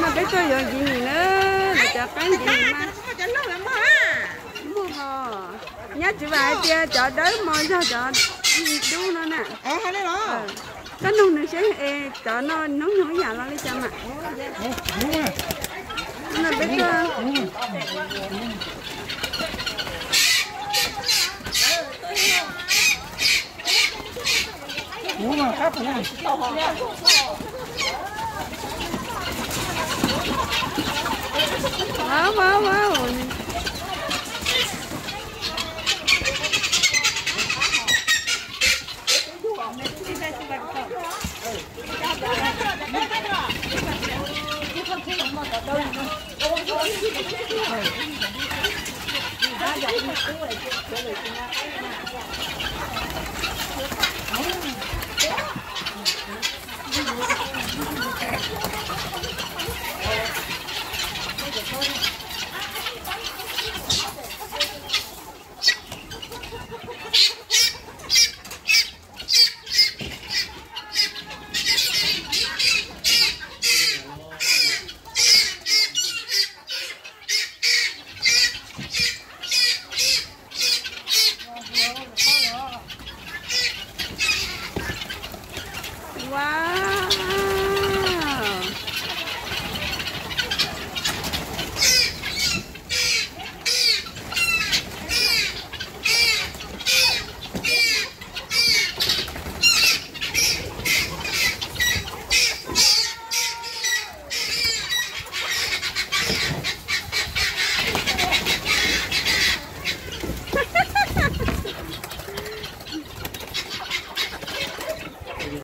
No peb tuaj yuav nkiv nim na, lawv cov qaib nkiv nim mas muaj ho. Nyab tsis vam hais tias cov dawb mos yog cov dub no na. Koj nug nws seb es cov no hnub nyoog ib yam los li cas mas. No peb tuaj. Wow.